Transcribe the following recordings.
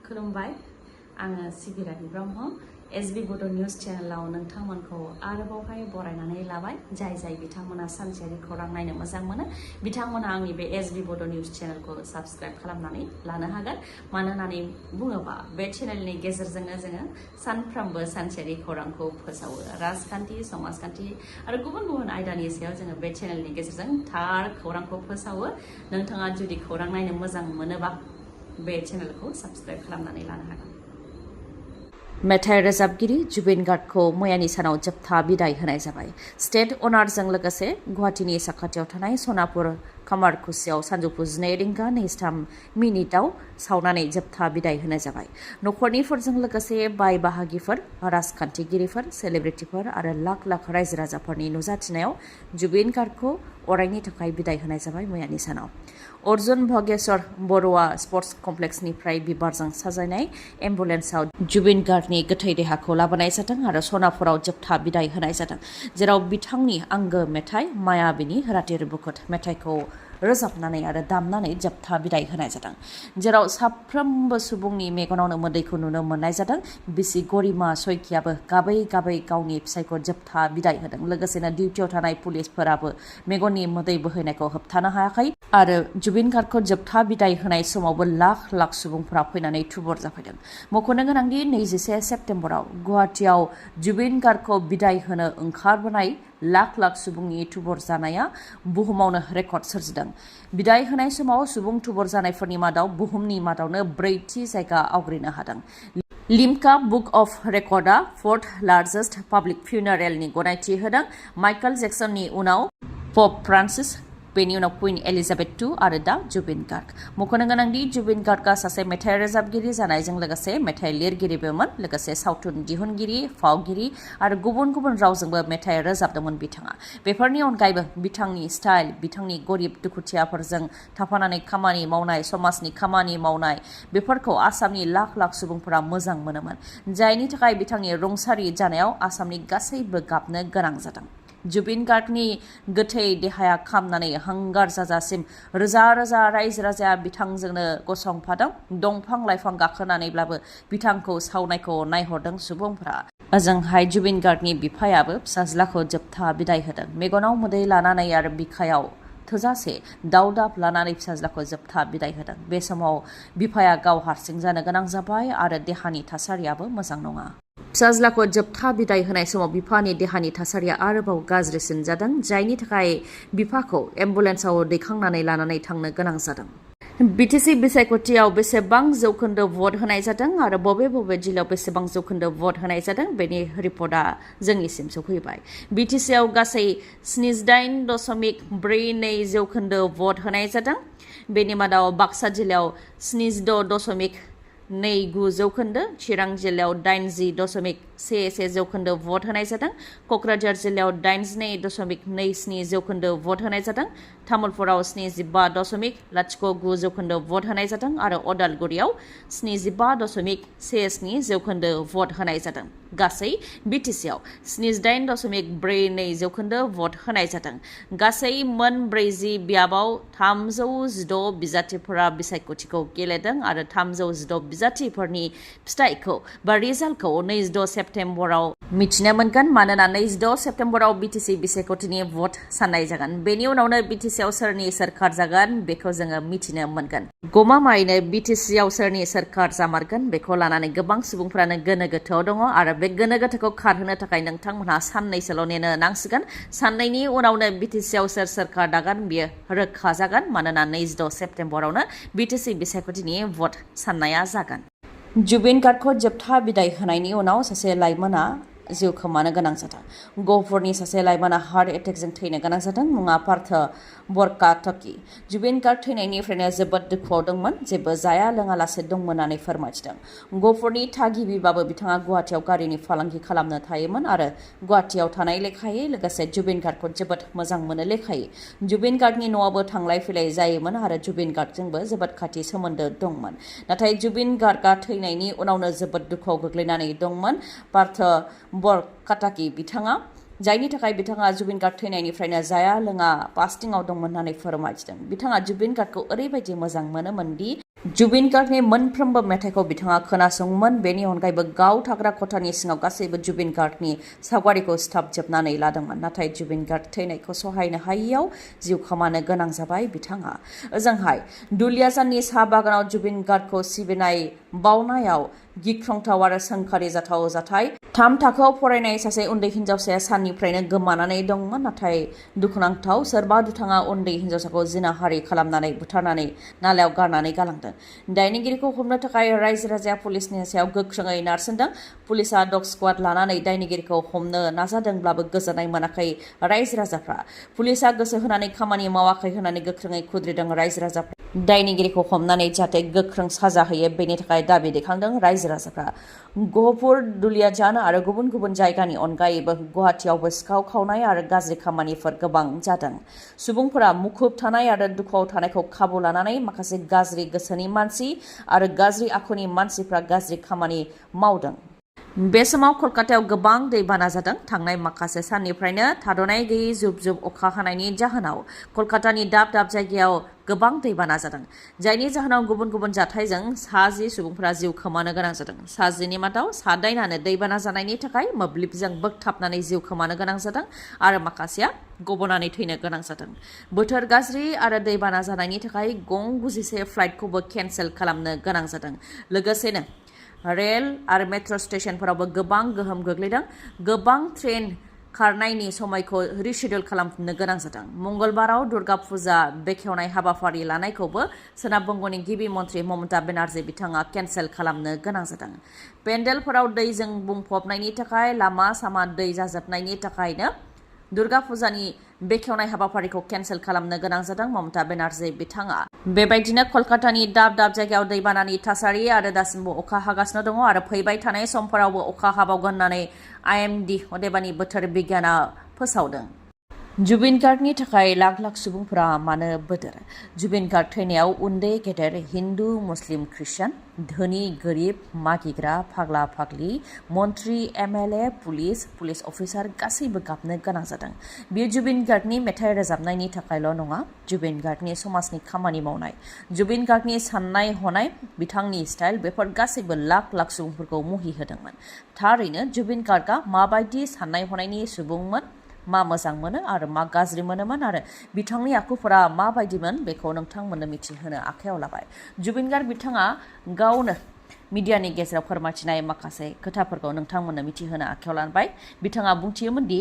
खुलुमबाय आङो सिबिरानि ब्रह्म एसबी बड' निउज चेनेलाव नोंथांमोनखौ आरोबावहाय बरायनानै लाबाय जाय बिथांमोना सानसेयारि खौरां नायनो मोजां मोनो बिथांमोना आंनि बे एसबी बड' निउज चेनेलखौ साबस्क्राइब खालामनानै लानो हागोन मानो होननानै बुङोबा बे चेनेलनि गेजेरजोंनो जोङो सानफ्रोमबो सानसेयारि खौरांखौ फोसावो राजखान्थि समाजखान्थि आरो गुबुन आयदानि सायाव जोङो बे चेनेलनि गेजेरजों थार खौरांखौ फोसावो नोंथाङा जुदि खौरां नायनो मोजां मोनोबा बे चेनेलखौ साबस्क्राइब खालामनानै लानो हागोन मेथाइ रोजाबगिरि जुबेन गार्गखौ मैयानि सानाव जोबथा बिदाय होनाय जाबाय स्टेट अनारजों लोगोसे गुवाहाटीनि साखाथियाव थानाय सनापुर कामारकुसियाव सानजौफु 12:03 सावनानै जोबथा बिदाय होनाय जाबाय नखरनिफोरजों लोगोसे बाय बाहागिफोर राजखान्थिगिरिफोर सेलिब्रिटिफोर आरो लाख रायजो राजाफोरनि नुजाथिनायाव जुबेन गार्गखौ अरायनि थाखाय बिदाय होनाय जाबाय मैयानि सानाव अर्जुन भगेश्वर बरुवा स्पर्ट्स कमप्लेक्सनिफ्राय बिबारजों साजायनाय एम्बुलेन्सआव जुबेन गार्गनि गोथै देहाखौ लाबोनाय जादों आरो सनापुराव जोबथा बिदाय होनाय जादों जेराव बिथांनि आंगो मेथाइ मायाबिनि रातिर बुकुट मेथाइखौ रोजाबनानै आरो दामनानै जोबथा बिदाय होनाय जादों जेराव साफ्रोमबो सुबुंनि मेगनावनो मोदैखौ नुनो मोननाय जादों बिसि गरिमा सयखियाबो गाबै गावनि फिसायखौ जोबथा बिदाय होदों लोगोसेनो डिउटियाव थानाय पुलिसफोराबो मेगननि मोदै बोहैनायखौ होबथानो हायाखै आरो जुबेन गार्गखौ जोबथा बिदाय होनाय समावबो लाख सुबुंफोरा फैनानै थुबुर जाफैदों मख'नो गोनांदि 21 सेप्तेम्बराव गुवाहाटीआव जुबेन गार्गखौ बिदाय होनो ओंखारबोनाय लाख सुबुंनि थुबुर जानाया बुहुमावनो रेकर्ड सोरजिदों बिदाय होनाय समाव सुबुं थुबुर जानायफोरनि मादाव बुहुमनि मादावनो 4थि जायगा आवग्रिनो हादों लिम्का बुक अफ रेकर्डआ 4th लार्जेस्ट पाब्लिक फ्यूनारेलनि गनायथि होदों माइकेल जैक्सननि उनाव पप फ्रांसिस बेनि उनाव कुइन एलिजाबेथ II आरो दा जुबेन गार्ग मख'नो गोनांदि जुबेन गार्गआ सासे मेथाइ रोजाबगिरि जानायजों लोगोसे मेथाइ लिरगिरिबोमोन लोगोसे सावथुन दिहुनगिरि फावगिरि आरो गुबुन रावजोंबो मेथाइ रोजाबदोंमोन बिथाङा बेफोरनि अनगायैबो बिथांनि स्टाइल बिथांनि गरिब दुखुथियाफोरजों थाफानानै खामानि मावनाय समाजनि खामानि मावनाय बेफोरखौ आसामनि लाख सुबुंफोरा मोजां मोनोमोन जायनि थाखाय बिथांनि रुंसारि जानायाव आसामनि गासैबो गाबनो गोनां जादों जुबेन गार्गनि गोथै देहाया खामनानै हांगार जाजासिम रोजा रायजो राजाया बिथांजोंनो गसंफादों दंफां लाइफां गाखोनानैब्लाबो बिथांखौ सावनायखौ नायहरदों सुबुंफोरा ओजोंहाय जुबेन गार्गनि बिफायाबो फिसाज्लाखौ जोबथा बिदाय होदों मेगनाव मोदै लानानै आरो बिखायाव थोजासे दावदाब लानानै फिसाज्लाखौ जोबथा बिदाय होदों बे समाव बिफाया गाव हारसिं जानो गोनां जाबाय आरो देहानि थासारियाबो मोजां नङा फिसाज्लाखौ जोबथा बिदाय होनाय समाव बिफानि देहानि थासारिया आरोबाव गाज्रिसिन जादों जायनि थाखाय बिफाखौ एम्बुलेन्सआव दैखांनानै लानानै थांनो गोनां जादों बिटिसि बिसायख'थियाव बेसेबां जौखोन्दो भट होनाय जादों आरो बबे जिल्लायाव बेसेबां जौखोन्दो भट होनाय जादों बेनि रिपर्टआ जोंनिसिम सौफैबाय बिटिसिआव गासै 78.42 जौखोन्दो भट होनाय जादों बेनि मादाव बाक्सा जिल्लायाव 76.29 जौखोन्दो चिरां जिल्लायाव 80.11 जौखोन्दो भट होनाय जादों क'क्राझार जिल्लायाव 82.27 जौखोन्दो भट होनाय जादों तामुलपुराव 75.09 जौखोन्दो भट होनाय जादों आरो अदालगुरियाव 75.17 जौखोन्दो भट होनाय जादों गासै बिटिसिआव 78.42 जौखोन्दो भट होनाय जादों गासै मोन 40 बियाबाव 316 बिजाथिफोरा बिसायख'थिखौ गेलेदों आरो 316 बिजाथिफोरनि फिथाइखौ बा रिजाल्टखौ 26 सेप्तेम्बराव मिथिनो मोनगोन मानोना 26 सेप्तेम्बराव बिटिसि बिसायख'थिनि भट साननाय जागोन बेनि उनावनो बिटिसिआव सोरनि सोरखार जागोन बेखौ जोङो मिथिनो मोनगोन गमामायैनो बिटिसिआव सोरनि सोरखार जामारगोन बेखौ लानानै गोबां सुबुंफ्रानो गोनो गोथोआव दङ आरो बे गोनो गोथोखौ खारहोनो थाखाय नोंथांमोनहा साननैसोल' नेनो नांसिगोन साननैनि उनावनो बिटिसिआव सोर सोरखार दागोन बियो रोखा जागोन मानोना 26 सेप्तेम्बरावनो बिटिसि बिसायख'थिनि भट साननाया जागोन जुबेन गार्गखौ जोबथा बिदाय होनायनि उनाव सासे लाइमोना जिउ खोमानो गोनां जादों गहपुरनि सासे लाइमोना हार्ट एटेकजों थैनो गोनां जादों मुङा पार्थ बरकाटकि जुबेन गार्ग थैनायनिफ्रायनो जोबोद दुखुआव दंमोन जेबो जाया लोङालासे दंमोन होननानै फोरमायथिदों गहपुरनि थागिबिबाबो बिथाङा गुवाहाटीआव गारिनि फालांगि खालामनो थायोमोन आरो गुवाहाटीआव थानाय लेखायै लोगोसे जुबेन गार्गखौ जोबोद मोजां मोनो लेखायै जुबेन गार्गनि न'आबो थांलाय फैलाय जायोमोन आरो जुबेन गार्गजोंबो जोबोद खाथि सोमोन्दो दंमोन नाथाय जुबेन गार्गआ थैनायनि उनावनो जोबोद दुखुआव गोग्लैनानै दंमोन पार्थ बरकाटाकि बिथाङा जायनि थाखाय बिथाङा जुबिन गार्ग थैनायनिफ्रायनो जाया लोङा फास्टिंआव दंमोन होननानै फोरमायथिदों। बिथाङा जुबिन गार्गखौ ओरैबायदि मोजां मोनोमोन दि जुबिन गार्गनि मोनफ्रोमबो मेथाइखौ बिथाङा खोनासङोमोन। बेनि अनगायैबो गाव थाग्रा खथानि सिङाव गासैबो जुबिन गार्गनि सावगारिखौ सिथाबजोबनानै लादोंमोन। नाथाय जुबिन गार्ग थैनायखौ सहायनो हायैयाव जिउ खोमानो गोनां जाबाय बिथाङा। ओजोंहाय दुलियाजाननि साहा बागानाव जुबिन गार्गखौ सिबिनाय बावनायाव गिख्रंथाव आरो सोंखारि जाथाव जाथाय। 3 थाखोआव फरायनाय सासे उन्दै हिनजावसाया साननिफ्रायनो गोमानानै दंमोन। नाथाय दुखुनांथाव सोरबा दुथाङा उन्दै हिनजावसाखौ जिनाहारि खालामनानै बुथारनानै नालायाव गारनानै गालांदों। दायनिगिरिखौ हमनो थाखाय रायजो राजाया पुलिसनि सायाव गोख्रोङै नारसिनदों। पुलिसआ डग स्क्वाड लानानै दायनिगिरिखौ हमनो नाजादोंब्लाबो गोजोननाय मोनाखै रायजो राजाफ्रा। पुलिसआ गोसो होनानै खामानि मावाखै होननानै गोख्रोङै खुद्रिदों रायजो राजाफ्रा। दायनिगिरिखौ हमनानै जाहाथे गोख्रों साजा होयो बेनि थाखाय दाबि दैखांदों रायजो राजाफ्रा। गहपुर, दुलियाजान आरो गुबुन गुबुन जायगानि अनगायैबो गुवाहाटियावबो सिखाव खावनाय आरो गाज्रि खामानिफोर गोबां जादों। सुबुंफोरा मुखुब थानाय आरो दुखुआव थानायखौ खाबु लानानै माखासे गाज्रि गोसोनि मानसि आरो गाज्रि आखुनि मानसिफ्रा गाज्रि खामानि मावदों। बे समाव कलकातायाव गोबां दैबाना जादों। थांनाय माखासे साननिफ्रायनो थाद'नाय गैयै जुब जुब अखा हानायनि जाहोनाव कलकातानि दाब दाब जायगायाव गोबां दैबाना जादों। जायनि जाहोनाव गुबुन गुबुन जाथायजों 10 सुबुंफोरा जिउ खोमानो गोनां जादों। 10 मादाव 9 दैबाना जानायनि थाखाय मोब्लिबजों बोगथाबनानै जिउ खोमानो गोनां जादों आरो माखासेया गबनानै थैनो गोनां जादों। बोथोर गाज्रि आरो दैबाना जानायनि थाखाय गं 91 फ्लाइटखौबो केन्सेल खालामनो गोनां जादों। लोगोसेनो रेल आरो मेट्र' स्टेशनफोरावबो गोबां गोहोम गोग्लैदों। गोबां ट्रेन खारनायनि समायखौ रिशेड्युल खालामनो गोनां जादों। मंगलबाराव दुर्गा फुजा बेखेवनाय हाबाफारि लानायखौबो सोनाब बंगनि गिबि मन्थ्रि ममता बेनार्जी बिथाङा केन्सेल खालामनो गोनां जादों। पेन्डेलफोराव दैजों बुंफबनायनि थाखाय लामा सामा दै जाजोबनायनि थाखायनो दुर्गा फुजानि बेखेवनाय हाबाफारिखौ केन्सेल खालामनो गोनां जादों ममता बेनार्जी बिथाङा। बेबायदिनो कलकातानि दाब दाब जायगायाव दैबानानि थासारि आरो दासिमबो अखा हागासिनो दङ आरो फैबाय थानाय समफोरावबो अखा हाबावगोन होननानै IMD अदेबानि बोथोर बिगियाना फोसावदों। जुबिन गार्गनि थाखाय लाख लाख सुबुंफोरा मानो बोदोर? जुबिन गार्ग थैनायाव उन्दै गेदेर, हिन्दु मुस्लिम ख्रिस्टान, धोनि गोरिब, मागिग्रा फाग्ला फाग्लि, मन्त्रि MLA पुलिस अफिसार गासैबो गाबनो गोनां जादों। बेयो जुबिन गार्गनि मेथाइ रोजाबनायनि थाखायल' नङा, जुबिन गार्गनि समाजनि खामानि मावनाय, जुबिन गार्गनि साननाय हनाय, बिथांनि स्टाइल बेफोर गासैबो लाख लाख सुबुंफोरखौ मुहि होदोंमोन। थारैनो जुबिन गार्गआ माबायदि साननाय हनायनि सुबुंमोन, मा मोजां मोनो आरो मा गाज्रि मोनोमोन आरो बिथांनि आखुफोरा माबायदिमोन बेखौ नोंथांमोननो मिथिहोनो आखायाव लाबाय। जुबिन गार्ग बिथाङा गावनो मिडियानि गेजेराव फोरमायथिनाय माखासे खोथाफोरखौ नोंथांमोननो मिथिहोनो आखायाव लाबाय। बिथाङा बुंथियोमोन दि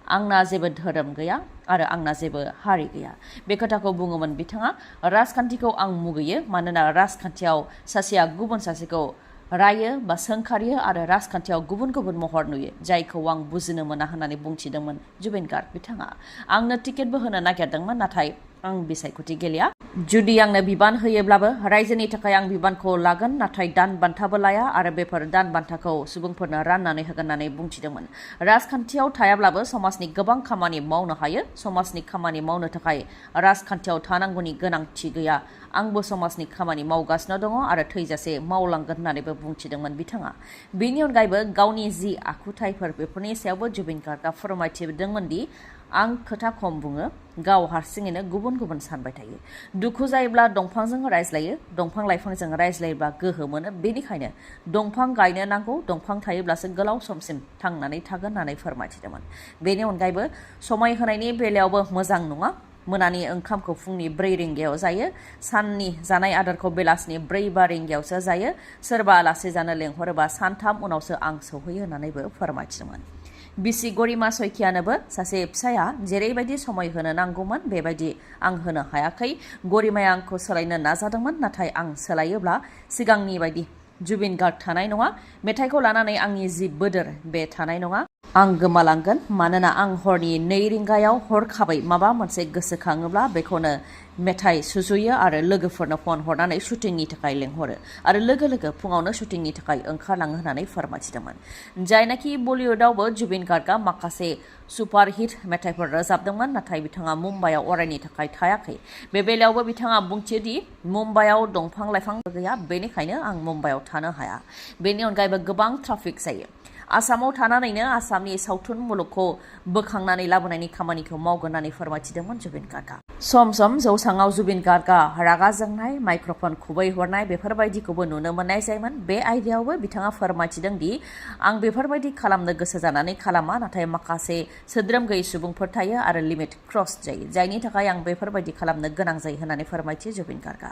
आंना जेबो धोरोम गैया आरो आंना जेबो हारि गैया। बे खोथाखौ बुङोमोन बिथाङा। राजखान्थिखौ आं मुगैयो मानोना राजखान्थियाव सासेया गुबुन सासेखौ रायो बा सोंखारियो आरो राजखान्थियाव गुबुन गुबुन महर नुयो जायखौ आं बुजिनो मोना होननानै बुंथिदोंमोन जुबिन गार्ग बिथाङा। आंनो टिकेटबो होनो नागिरदोंमोन नाथाय आं बिसायख'थि गेलेया। जुदि आंनो बिबान होयोब्लाबो रायजोनि थाखाय आं बिबानखौ लागोन नाथाय दान बान्थाबो लाया आरो बेफोर दान बान्थाखौ सुबुंफोरनो राननानै होगोन होननानै बुंथिदोंमोन। राजखान्थियाव थायाब्लाबो समाजनि गोबां खामानि मावनो हायो। समाजनि खामानि मावनो थाखाय राजखान्थियाव थानांगौनि गोनांथि गैया। आंबो समाजनि खामानि मावगासिनो दङ आरो थैजासे मावलांगोन होननानैबो बुंथिदोंमोन बिथाङा। बेनि अनगायैबो गावनि जि आखुथायफोर बेफोरनि सायावबो जुबिन गार्गआ फोरमायथिदोंमोन दि आं खोथा खम बुङो, गाव हारसिङैनो गुबुन गुबुन सानबाय थायो। दुखु जायोब्ला दंफांजों रायज्लायो, दंफां लाइफांजों रायज्लायोब्ला गोहो मोनो। बेनिखायनो दंफां गायनो नांगौ, दंफां थायोब्लासो गोलाव समसिम थांनानै थागोन होननानै फोरमायथिदोंमोन। बेनि अनगायैबो समाय होनायनि बेलायावबो मोजां नङा। मोनानि ओंखामखौ फुंनि 4 रिंगायाव जायो, साननि जानाय आदारखौ बेलासिनि 4-5 रिंगायावसो जायो। सोरबा आलासि जानो लेंहरोबा सानथाम उनावसो आं सौहैयो होननानैबो फोरमायथिदोंमोन। बिसि गरिमा सैकियानोबो सासे फिसाया जेरैबायदि समय होनो नांगौमोन बेबायदि आं होनो हायाखै। गरिमाया आंखौ सोलायनो नाजादोंमोन नाथाय आं सोलायोब्ला सिगांनि बायदि जुबिन गार्ग थानाय नङा। मेथाइखौ लानानै आंनि जि बोदोर बे थानाय नङा। आं गोमालांगोन मानोना आं हरनि 2 रिंगायाव हरखाबै माबा मोनसे गोसोखाङोब्ला बेखौनो मेथाइ सुजुयो आरो लोगोफोरनो फन हरनानै शुटिंनि थाखाय लेंहरो आरो लोगो लोगो फुङावनो शुटिंनि थाखाय ओंखारलाङो होननानै फोरमायथिदोंमोन। जायनाखि बलिउडआवबो जुबिन गार्गआ माखासे सुपारहिट मेथाइफोर रोजाबदोंमोन नाथाय बिथाङा मुम्बाइआव अरायनि थाखाय थायाखै। बे बेलायावबो बिथाङा बुंथियोदि मुम्बाइआव दंफां लाइफां गैया बेनिखायनो आं मुम्बाइआव थानो हाया। बेनि अनगायैबो गोबां ट्राफिक जायो। आसामाव थानानैनो आसामनि सावथुन मुलुगखौ बोखांनानै लाबोनायनि खामानिखौ मावगोन होननानै फोरमायथिदोंमोन जुबिन गार्गआ। सम सम जौसाङाव जुबिन गार्गआ रागा जोंनाय, माइक्र'फन खुबैहरनाय बेफोरबायदिखौबो नुनो मोननाय जायोमोन। बे आयदायावबो बिथाङा फोरमायथिदों दि आं बेफोरबायदि खालामनो गोसो जानानै खालामा, नाथाय माखासे सोद्रोम गैयै सुबुंफोर थायो आरो लिमिट क्रस जायो, जायनि थाखाय आं बेफोरबायदि खालामनो गोनां जायो होननानै फोरमायथियो जुबिन गार्गआ।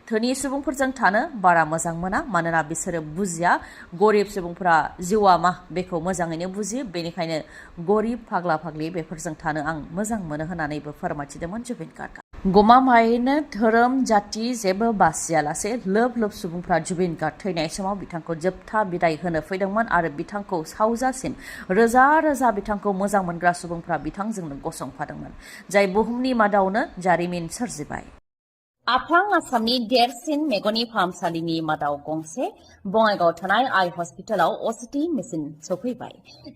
धोनि सुबुंफोरजों थानो बारा मोजां मोना, मानोना बिसोरो बुजिया गरिब सुबुंफोरा जिउआ मा बेखौ मोजाङैनो बुजियो, बेनिखायनो गरिब फाग्ला फाग्लि बेफोरजों थानो आं मोजां मोनो होननानैबो फोरमायथिदोंमोन जुबिन गार्गआ। गमामायैनो धोरोम जाति जेबो बासियालासे लोब लोब सुबुंफ्रा जुबिन गार्ग थैनाय समाव बिथांखौ जोबथा बिदाय होनो फैदोंमोन आरो बिथांखौ सावजासिम रोजा रोजा बिथांखौ मोजां मोनग्रा सुबुंफ्रा बिथांजोंनो गसंफादोंमोन, जाय बुहुमनि मादावनो जारिमिन सोरजिबाय। आफां आसामनि देरसिन मेगननि फाहामसालिनि मादाव गंसे बङाइगावआव थानाय आइ हस्पिटालाव असिटि मेसिन सफैबाय,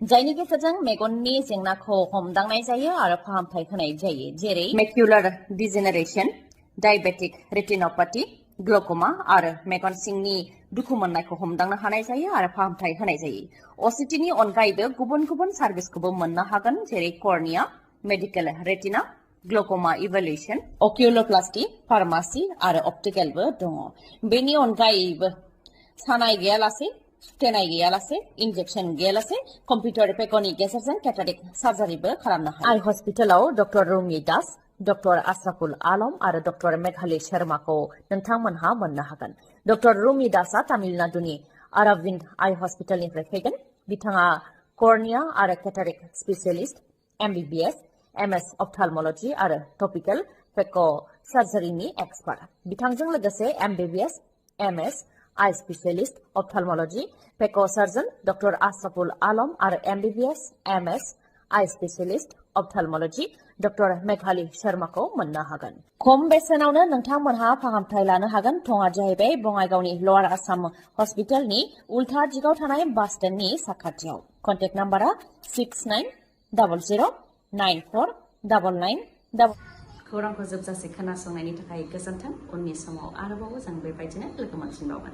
जायनि गेजेरजों मेगननि जेंनाखौ हमदांनाय जायो आरो फाहामथाय होनाय जायो, जेरै मेक्युलार डिजेनेरेशन, डायबेटिक रेटिनोपैथी, ग्लुक'मा आरो मेगन सिंनि दुखु मोननायखौ हमदांनो हानाय जायो आरो फाहामथाय होनाय जायो। असिटिनि अनगायैबो गुबुन गुबुन सार्भिसखौबो मोननो हागोन, जेरै cornea, medical retina, glaucoma इभेलुएशन, अकिउलोप्लास्टी, pharmacy आरो अप्टिकेलबो दङ। बेनि अनगायैबो सानाय गैयालासे, सुथेनाय गैयालासे, इन्जेक्सन गैयालासे कम्पिउटार पेकनि गेजेरजों केटारेक्ट सार्जारिबो खालामनो हायो। आइ हस्पिटालाव डक्टर रुमि दास, डक्टर आशराफुल आलम आरो डक्टर मेघाली शर्माखौ नोंथांमोनहा मोननो हागोन। डक्टर रुमि दासआ तामिलनाडुनि अरविंद आइ हस्पिटालनिफ्राय फैगोन। बिथाङा कर्निया आरो केटारेक्ट स्पेसियलिस्ट, MBBS, MS अप्थालमलजी आरो टपिकल पेक सार्जारिनि एक्सपार्ट। बिथांजों लोगोसे MBBS, MS आइ स्पेसियलिस्ट अप्थालमलजी पेक सार्जन डक्टर आशराफुल आलम आरो MBBS, MS आइ स्पेसियलिस्ट अप्थालमलजी डक्टर मेघाली शर्माखौ मोननो हागोन। खम बेसेनावनो नोंथांमोनहा फाहामथाय लानो हागोन। थङा जाहैबाय बङाइगावनि लवार आसाम हस्पिटालनि उल्था दिगाव थानाय बास स्टेन्डनि साखाथियाव। कन्टेक्ट नाम्बारा 6900949999। खौरांखौ जोबजासे खोनासंनायनि थाखाय गोजोन्थों। उननि समाव आरोबाव जों बेबायदिनो लोगो मोनफिनबावगोन।